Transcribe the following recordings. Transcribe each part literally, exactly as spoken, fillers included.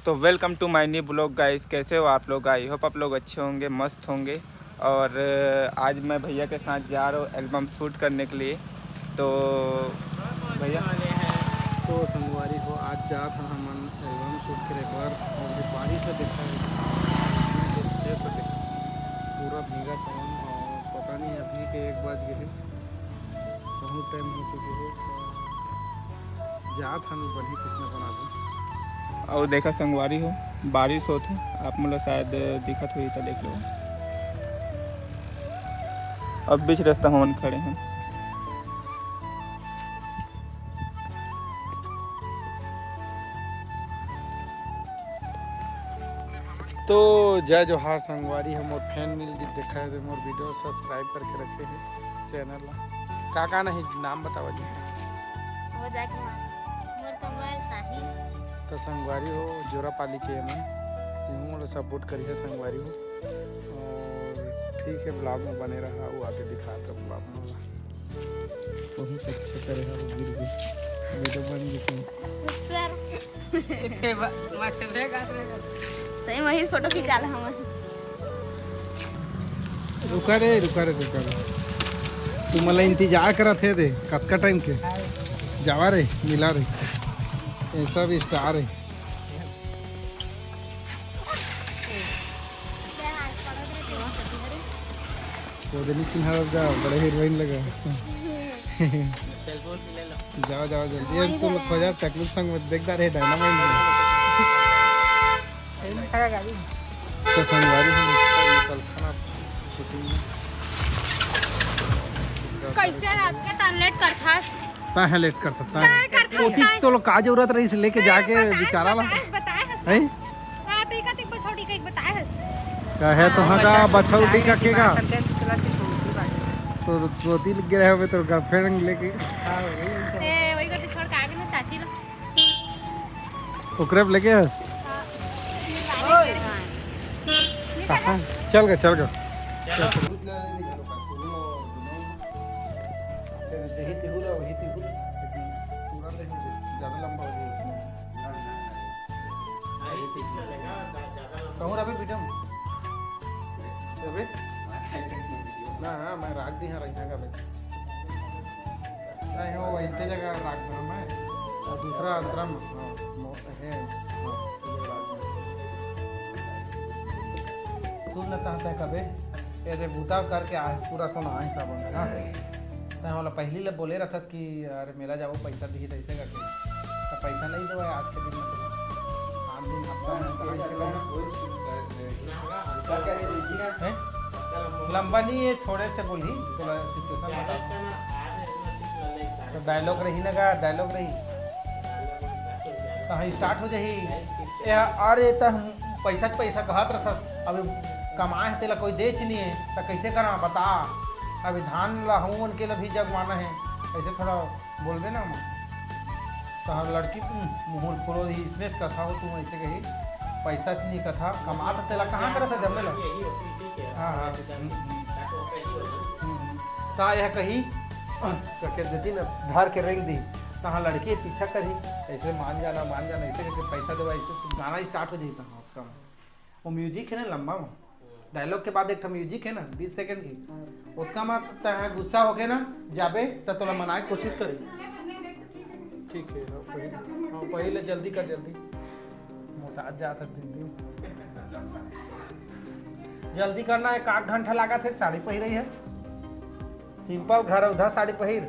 तो welcome to my new blog guys। कैसे हो आप लोग? आई होप आप लोग अच्छे होंगे, मस्त होंगे। और आज मैं भैया के साथ जा रहा हूँ एल्बम शूट करने के लिए। तो भैया, तो संगवारी हो, आज जात हन हमन एल्बम शूट करे बर। और ये बारिश ला देखा है, पूरा भींगा पवन। और पता नहीं अभी के एक बज गए, बहुत टाइम हो चुके हो। जात हन, बनही किसना बनाबो। अउ देखा संगवारी हो, बारिश होत हे, आप मन ला शायद दिखत होही त देख लो। अब बीच रास्ता हमन खड़े हन। तो जय जोहार संगवारी हो, मोर फैन मिल गई, देखा है मोर वीडियो, सब्सक्राइब करके रखे हैं चैनल ला। का का नहीं, नाम बतावा जी। वो जाके मार। मोर कमल साही। तो संगवारी हो, जोरापाली के मन, इहू मोला सपोर्ट करिए संगवारी हो। और ठीक है, ब्लॉग में बने रहा, वो आगे दिखात हूँ ब्लॉग में। बहुत अच्छा करे है, वो गिर गई, वीडियो बन गई। सर। ए बा-, मास्टर रे, का रे? सही में ही फोटो खिंचा ले हमन। रुका रे, रुका रे, रुका रे। तुमन ला इंतजार करत हे दे, कतका टाइम के। जावा रे, मिला रे। ये सब स्टार है। वो देनी चिन्हा लगा, बड़ा हीरोइन लगा। सेलफोन ले लो। जाओ, जाओ, जल्दी। ये तुम लोग खोजा, चकलू संग मत देखता रहे, डायनामाइट में। तो संगवारी हम निकल खाना शूटिंग में। कैसे रात के तन लेट करथस? ता है लेट कर सकता है। काय करथस? ओती काय? तो लोग का जरूरत रही, इसे लेके जाके बताए, बेचारा ला। बताए, बताए हस। हैं? हाँ, तो इका तिक बछौटी का एक बताए हस। का है तो हाँ, का बछौटी का के का? तो ओती लग गया है, तो गर्लफ्रेंड लेके। ए, वही को तो छोड़ के आगे ना चाची लो। ओकरे पे लेके हस? हाँ। कहाँ? चल गए, चल गए। चलो। कहूँ रबे पीटम? रबे? ना, हाँ, मैं राख दी, हाँ, रख जाएगा बे। नहीं, वो वैसे जगह राख दूँ मैं। और दूसरा अंतरा में, हाँ, मो-, है, हाँ, ये राख दूँ। तू न कहाँ तक अबे? ये दे बूता करके आज पूरा सोना आई साबुन, हाँ। तैं वाला पहली ले बोले रहता कि यार मेला जाओ, पैसा दिही तैसे करके। तो पैसा नहीं दो आज के दिन में तो। आठ दिन हफ्ता में तो ऐसे करना। हैं? लंबा नहीं है, थोड़े से बोली, थोड़ा सिचुएशन बता। तो डायलॉग रही ना का, डायलॉग रही। कहाँ स्टार्ट हो जाही? ए, अरे त हम पैसा के पैसा कहत रहत, अभी कमाए ह तेला कोई देच नहीं है, त कैसे करा बता? अभी धान ला हूँ उनके ला भी जगवाना है, ऐसे थोड़ा बोलबे ना हम। तो हम लड़की तुम मुँह फुलो ही इसने कथा हो, तुम ऐसे कही पैसा के नहीं कथा, कमा तो तेला कहाँ करत है जमे ला? हाँ, हाँ। हम्म, हम्म। हम्म, हम्म। ता यह कही, करके देती ना, धर के रेंग दी, तहाँ लड़की पीछा करी, ऐसे मान जाना, मान जाना, ऐसे करके पैसा देवा, ऐसे तो गाना स्टार्ट हो जाता है उसका। वो म्यूजिक है ना लंबा में, डायलॉग के बाद एक ठो म्यूजिक है ना बीस सेकंड की, उसका में तहाँ गुस्सा होके ना जाबे, त तोला मनाए के कोशिश करे। ठीक है, हाँ, पहले, हाँ, पहले जल्दी कर, जल्दी। मोटा जात है दिन दिन। जल्दी करना है, एक आध घंटा लागत है, साड़ी पहिरे है। सिंपल घर उधा साड़ी पहिर।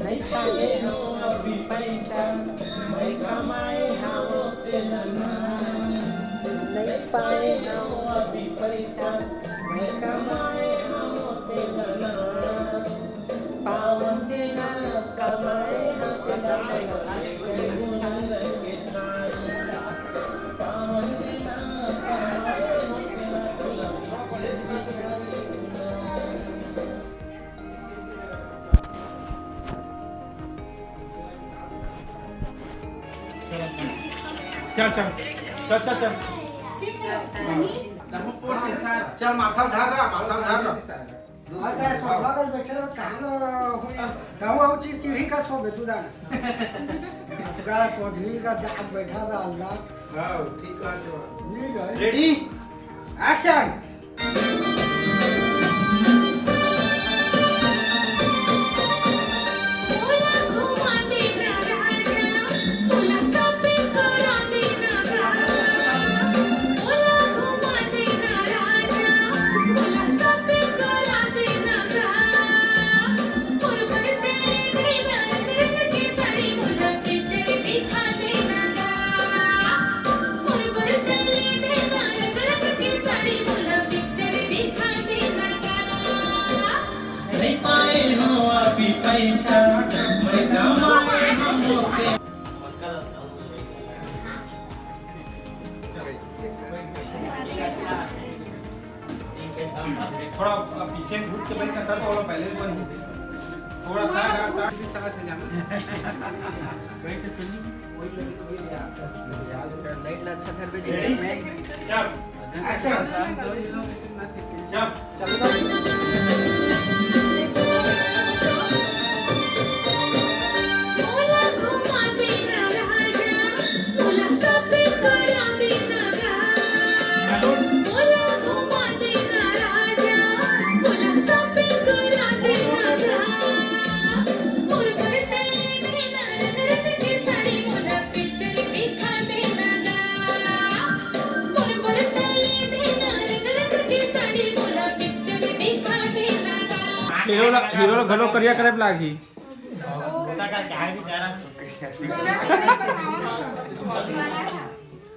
नहीं पाए हो अभी पैसा, मैं कमाए हवो तेला ना। नहीं पाए हो अभी पैसा, मैं कमाए हवो तेला ना। पावन दिन कमाए हो तेला ना। पावन दिन कमाए हो तेला ना। चल, चल। चल, चल, चल। चल, माथा धर रहा, माथा धर रहा। अरे, सोझा कस बैठे रहो, कहाँ न हुई? कहूँ, कहूँ चिरचिरी का सोबे, तू जान। पूरा सोझी का जाग बैठा था, अल्लाह। हाँ, ठीक बात है। ये गए। Ready? Action! थोड़ा पीछे घुस के बैठना था, तो पहले बन थोड़ा सा। बैठ। लाइट ला अच्छा घर पे। Ready? चल। Action। चल। हीरो ला, हीरो ला घलो करिया करे लागही।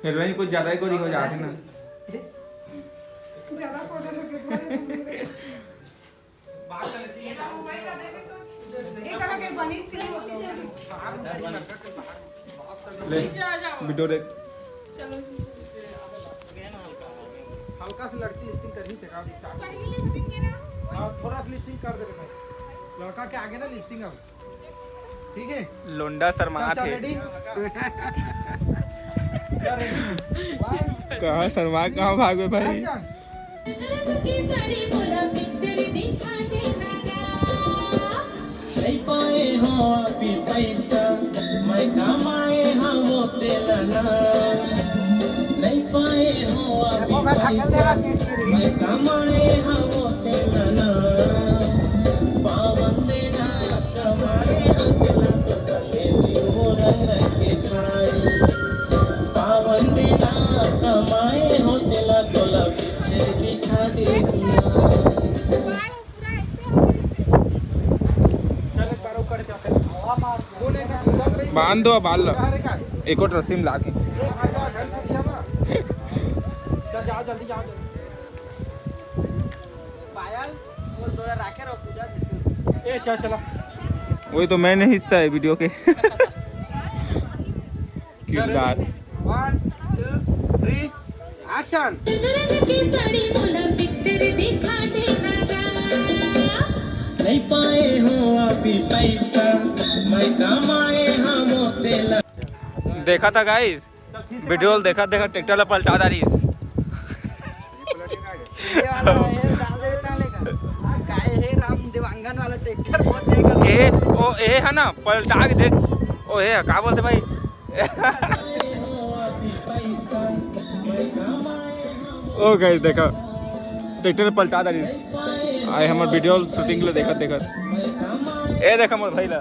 हीरोइन कुछ ज्यादा ही गोरी हो जाती ना। ज्यादा फोटो शूट। एक तरह के बनी स्त्री होती चली। ले, वीडियो देख। चलो। हल्का सी लड़की लिपसिंग करही, दिखा दी। पहली लिपसिंग है ना? हाँ, थोड़ा सा लिपसिंग कर दे बेटा। लड़का के आगे ना लिपसिंग अब। ठीक है? लोंडा शर्मा चल, चल, थे। Ready? चल, ready? One, कहाँ शर्मा, कहाँ भागवे भाई? Action। नहीं पाए हो अभी पैसा, मैं कमाए हम तेला ना। नहीं पाए हो अभी पैसा, मैं कमाए हम तेला ना। पावन देना कमाए हम तेला, तो कले दिन बोलन के साई। पावन देना कमाए हो तेला, तोला picture दिखा दे। बांध दो बाल ला। एक और रस्सी में लाके। पायल, बोल दो यार, राखे रहो पूजा। ए, चल, चला। वही तो main हिस्सा है वीडियो के। किरदार। One, two, three, action। नहीं पाए हो अभी पैसा, मैं कमाए हम तेला। देखा था guys, वीडियो देखा, देखा ट्रैक्टर ला पलटा डालिस। ये वाला है, डाल दे बेटा लेगा। काय हे राम देवांगन वाला ट्रैक्टर बहुत देगा। ए, ओ, ए है ना, पलटा के देख। ओ, ए, का बोलते भाई? ओ guys, देखा, ट्रैक्टर पलटा डालिस। आए हमर वीडियो शूटिंग ले देखत देखत। ए देख हमर भाई ला।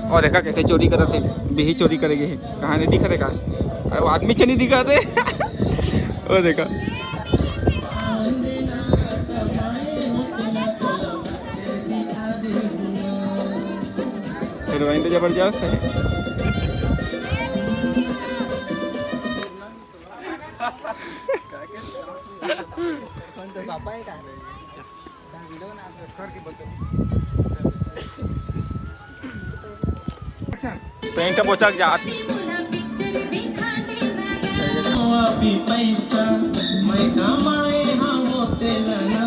और देखा कैसे चोरी करत हे, बिही चोरी करे गे हे। कहाँ नहीं दिखत हे का? अरे वो आदमी च नहीं दिखत हे। ओ देखा। हीरोइन तो जबरदस्त है। कौन तो पापा है का? पेंट पोछक जात। अभी पैसा मैं कमाए हवो तेला ना,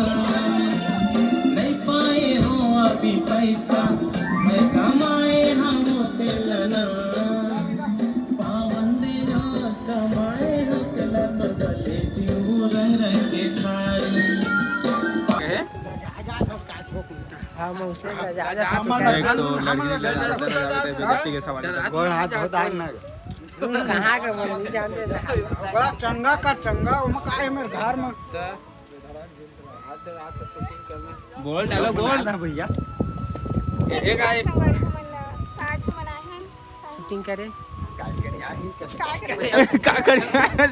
नहीं पाए हो अभी पैसा मैं कमाए हवो तेला ना। पावन देना कमाए हम उसने तो ज्यादा एक तो लड़की ने ज्यादा, ज्यादा, ज्यादा बेइज्जती के सवाल है। गोड़ हाथ धो दाग ना। कहाँ के बोल नहीं जानते ना। बड़ा चंगा का चंगा, ओमा का है मेरे घर में। बोल डालो, बोल ना भैया। एक आए। आज हम शूटिंग करे। का करे? का करे?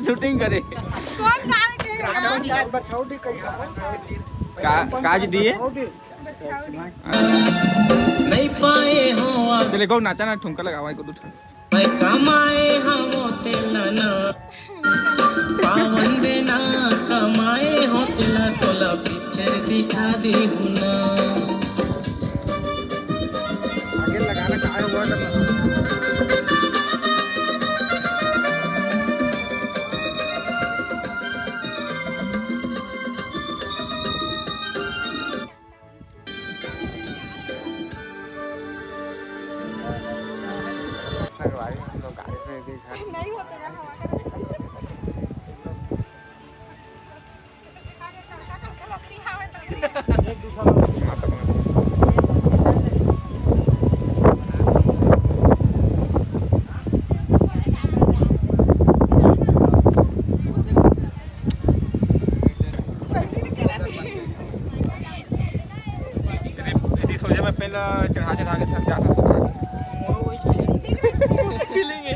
शूटिंग करे। कौन गाँव के है? बछौडी कही। का, काज दिए? बछौडी। बछौडी। नहीं पाए हो आप। चले, गो नाचा ना, ठुमका लगावा, एक दो ठन। मैं कमाए हम तेला ना। पावन देना कमाए हो तेला, तोला पिक्चर दिखा दे हूँ ना। आगे लगाना कहाँ है, word संगवारी, हम लोग गाड़ी में भी घर नहीं होते हैं हमारे। यदि, यदि सोचे मैं पहला चढ़ा चढ़ा के थक जाता हूँ। फीलिंग है।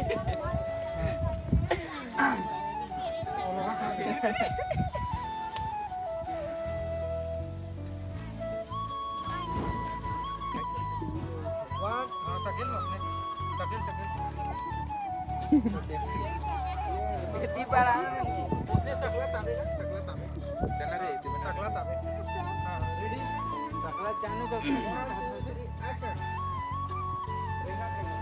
वन, हाँ, सकेल में अपने, सकेल, सकेल। ये दीप आ रहा है। उसने सकला ताबे ना, सकला ताबे। चला रे, तू बना। सकला ताबे। हाँ, ready? सकला चालू कर। Action। रेखा, रेखा।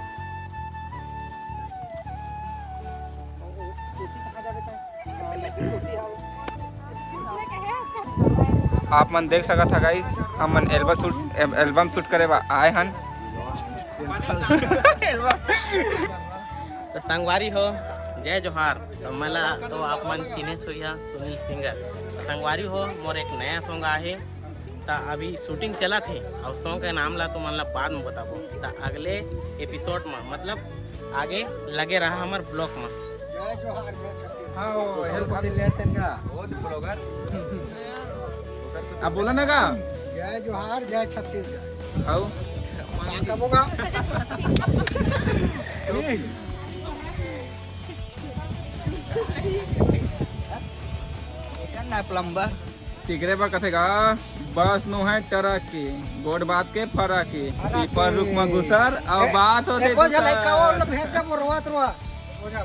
आप मन देख सकत ह गाइस, हमन एल्बम शूट, एल्बम शूट करे बर आए हन। तो संगवारी हो, जय जोहार। तो मला तो आप मन चिन्हे होइहा सुनील सिंगर। तो संगवारी हो, मोर एक नया सॉन्ग आहे, त अभी शूटिंग चलत हे और सॉन्ग के नाम ला तुमन ला बाद में बताबो। त अगले एपिसोड में, मतलब आगे लगे रहा हमर ब्लॉग में। जय जोहार, जय छत्तीसगढ़। हाँ, वो हेल्प कर ले तेन का। बहुत ब्लॉगर। अब बोला ना का? जय जोहार, जय छत्तीसगढ़। आओ। का कबो का? ना प्लम्बर। तेकरे बर कथे गा, बस नो है ट्रक के, गोठ बात के फरक के, फरक पीपर के। रुख म घुसर, अउ ए, बात होथे एको झन दूसर। लइका वो भेज दे, वो रोवत रोवत। हो जा।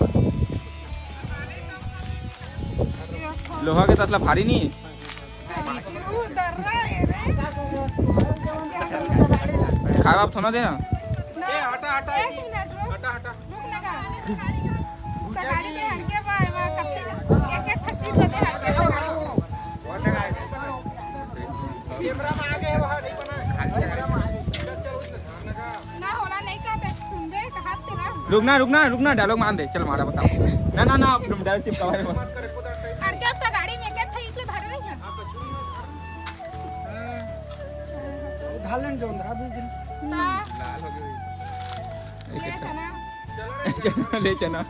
लोहा के तसला भारी नी। खाए आप थोना दे। ना। ए, हटा, हटा, एक मिनट रुक। हटा, हटा। रुक ना गा। तो गाड़ी में हटके बा, एमा कत्ती एक एक ठक चीज देते हटके तो गाड़ी में। कैमरा में आ गए, वहाँ नहीं बना है। कैमरा में आ गए। चल, चल, उठ ले। ना होला, नहीं कहते, सुन दे, कहा तेरा। रुक ना, रुक ना, रुक ना, डायलॉग मान दे, चल मारा बताओ। ना, ना, ना, आप डायलॉग चिपकावा है। हटके अब तो गाड़ी में एक एक ठक इसलिए धरे नहीं है। उधालन जो अंदर आ दू दिन। ना। लाल हो गई। ले चना। चना, ले चना।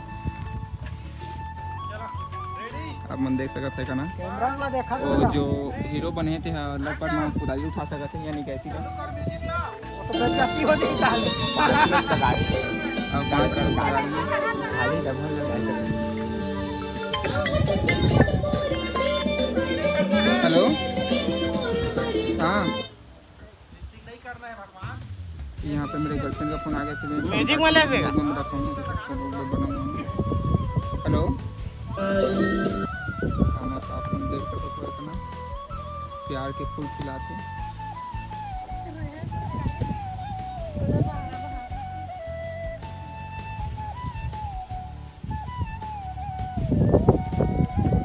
आप मन देख सकत हे का ना? कैमरा ला देखा वो तो जो हीरो बने थे, हाँ, लपट में कुदारी उठा सकत हे, यानी कैसी का? वो तो बेइज्जती हो जाई ताल। अब बात कर कुदारी में। खाली डबल लगा दे। हेलो, हाँ। यहाँ पे मेरे गर्लफ्रेंड का फोन आ गया, फिर मैं म्यूजिक वाले से का? म्यूजिक में रखा हूँ, तो फोन पे बना हुआ हूँ। हेलो। खाना तो आप लोग देख सकते हो, इतना प्यार के फूल खिलाते।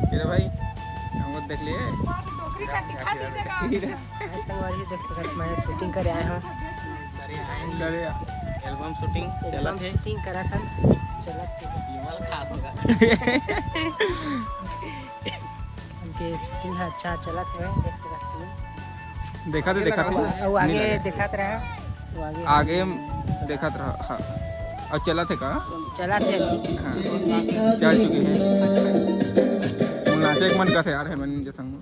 ये रे भाई, हमको देख लिए। डोकरी का दिखा दीजिएगा। ये रे। हाय संगवारी, देख सकत मैं शूटिंग करे आए हूँ। करे आ। एल्बम शूटिंग एल्बम चलत हे। शूटिंग करत हन, चलत हे। विमल खात होगा। उनके शूटिंग है, अच्छा चलत हे, देख सकत हूँ। देखा थे, देखा थे। वो आगे नहीं लगा। देखत रहा, वो आगे। आगे देखत रहा, हाँ। और चला थे का? चला थे। हाँ। चल चुके हैं। वो नाचे एक मन का थे यार, हेमन के संग।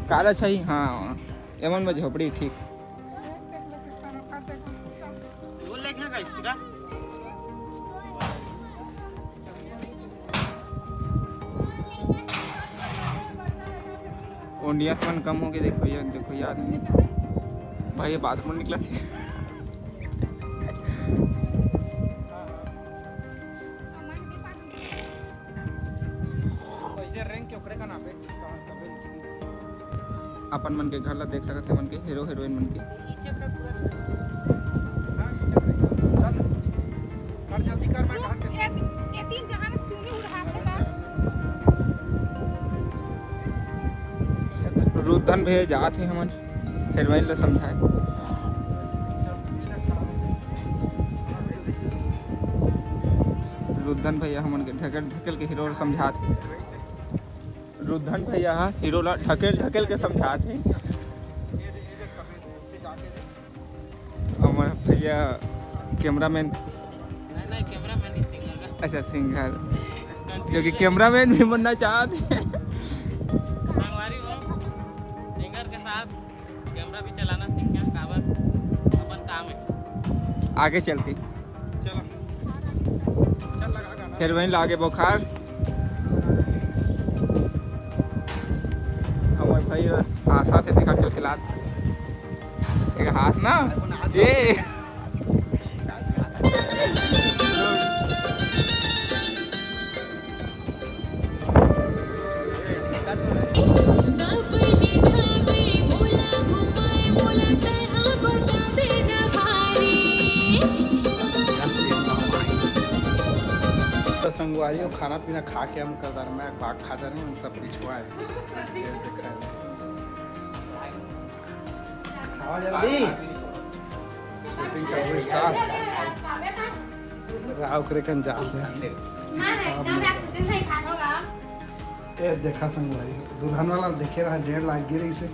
काला छई, हाँ। एमन में झोपड़ी ठीक। ओंडिया मन कम हो गए, देखो ये, देखो ये आदमी। भाई, ये बाथरूम निकला थे। अपन मन के घर ला देख सकत हे, मन के हीरो हीरोइन मन के। हाँ, चल, कर जल्दी कर, मैं कहा ये, ये तीन जहां चुनी उड़ा देगा। रुद्धन भैया जात हे, हमन हेरोइन ला समझाए। रुद्धन भैया हमन के ढकेल ढकेल के हीरो ला समझात हे। रुद्धन भैया ह हीरो ला ढकेल ढकेल के समझात हे। हमर भैया कैमरामैन। नहीं, नहीं, कैमरामैन नहीं, सिंगर। अच्छा, सिंगर, जो कि कैमरामैन भी बनना चाहत हे। संगवारी हो, सिंगर के साथ कैमरा भी चलाना सीख गया, काबर अपन काम है। आगे चलती। चलो। चल, लगा गाना। फिर वहीं लागे बुखार। हमर भाई आशा से देखा खिलखिलात। एक हाथ ना। ये। तो संगवारी हो, खाना पीना खा के हम कर दर मैं भाग खा दर, उन सब पिछुआ है। ये देखा है। खावा जल्दी। शूटिंग चालू है। राव करे कन जात है। ए, देखा संगवारी, दुल्हन वाला देखे रहा, डेढ़ लाख गिरे इसे।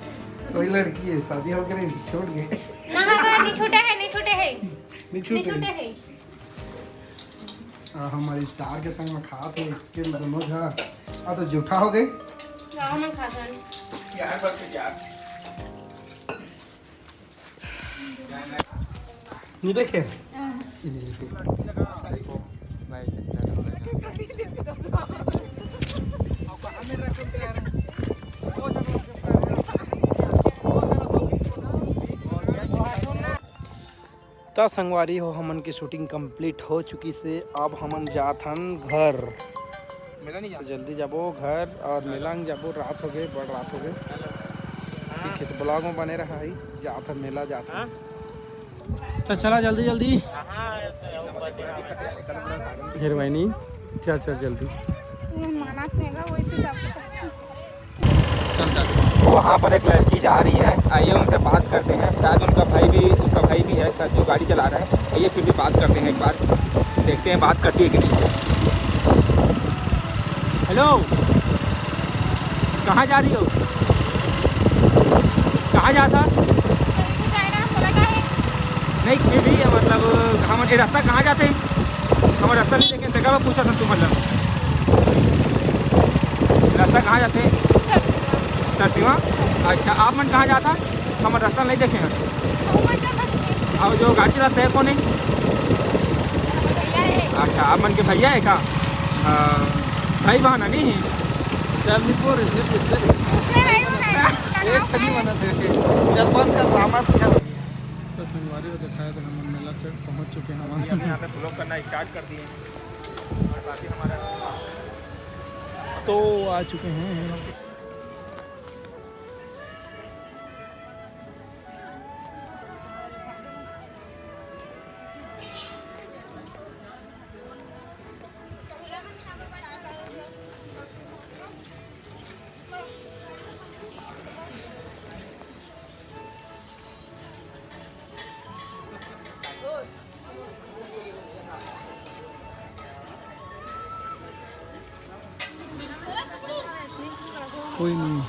कोई लड़की है, शादी हो गई, छोड़ गए। ना, ना, नहीं छूटे है, नहीं छूटे है। नहीं नहीं छूटे। छूटे है। आ, हमारे स्टार के संग में खात हे, के दोनों झा। आ, तो जूठा हो गए। राव मन खात हन। प्यार बस प्यार। नहीं देखे? त संगवारी हो, हमन के शूटिंग कंप्लीट हो चुकी से, अब हमन जात हन घर। मेला नहीं जात। जल्दी जाबो घर और मेला में जाबो, रात हो गए, बड़ रात हो गए। ठीक है, तो ब्लॉग में बने रहा है, जात हन मेला, जात हन। तो चला जल्दी जल्दी। फिर बहनी, चल चल जल्दी। मानत नहीं गा, वही तो जाबो। वहाँ पर एक लड़की जा रही है, आइए उनसे बात करते हैं। शायद उनका भाई भी, उसका भाई भी है शायद जो गाड़ी चला रहा है। आइए फिर भी बात करते हैं एक बार, देखते हैं बात करती है कि नहीं। हेलो, कहाँ जा रही हो? कहाँ जा था? नहीं, फिर भी मतलब हम ये रास्ता कहाँ जाते हैं? हमर रास्ता नहीं देखे, तेकर बर पूछत हन तुमन ला। रास्ता कहाँ जाथे? सरसीवा। अच्छा, आप मन कहाँ जाथा? हमर रास्ता नहीं देखे हन। अउ जो गाड़ी चलाथे कोन हे? अच्छा, आप मन के भैया है का? हाँ, भाई बहन नहीं? चल, निपोर, निपोर। एक खनी बना दे। चल, बंद कर, ड्रामा किया। तो संगवारी को दिखाया तो हम मेला पे पहुंच चुके हैं। अभी हम यहाँ पे ब्लॉग करना स्टार्ट कर दिए हैं और बाकी हमारा तो आ चुके हैं। कोई नहीं,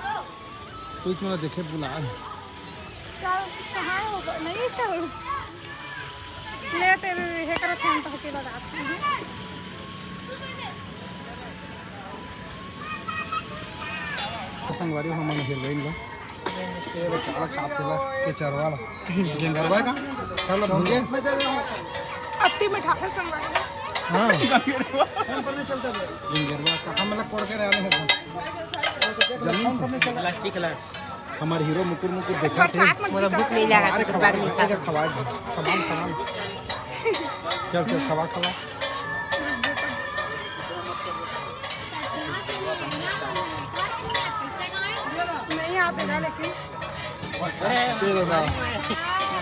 कोई क्यों ना देखे, बुला। कहाँ हो? नहीं, इसका ले, तेरे हे करत हन तो के लगा। संगवारी हो, हमन हेरोइन ला। ये रे, काला खात ला, के चरवा ला। गेंगरवा का? चल, भूंगे। अत्ती में ठाके संगवारी। हाँ। गेंगरवा का, हम लोग कोड़ के रहने हैं। जमीन से। प्लास्टिक ला। हमारे हीरो मुकुर मुकुर देखा थे। बरसात में मोला भूख नहीं लगा, अरे तो खवा, खवा, खवा, खवा। चल, चल, खवा, खवा। नहीं आते ना, लेकिन। दे दो ना।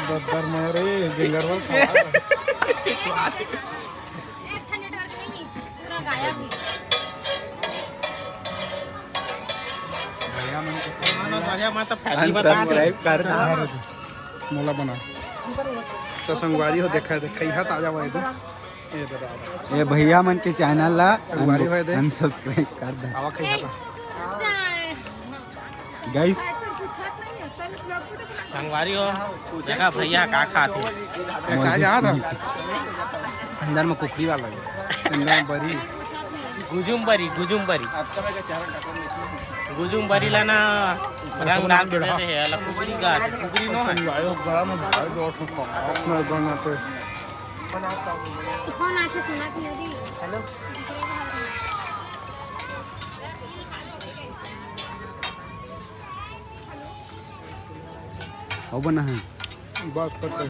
दद्दर मारे, गेंगरवा खवा। भैया मन के बढ़िया, मैं तो फैमिली बता दे। Unsubscribe कर दे। मोला बना। तो संगवारी हो, देखा है, देखा, यहाँ ताजा हुआ है तो। ये दे। ये भैया मन के चैनल ला संगवारी होए दे। Unsubscribe कर दे। आवा खाई खाता। गाइस। संगवारी हो, देखा भैया का खात हे। ये का जा था? अंदर में कुकरी वाला है। अंदर में बरी। गुजुम बरी, गुजुम बरी। गुजुम बरी ला ना रंग डाल के दे दे हे, अला कुकरी का, कुकरी नो है। संगवारी हो, गरम है, भाई, जोर से खाओ। मैं बनाते। फोन आके सुना कि अभी हेलो। अउ बना है। बात करते हैं।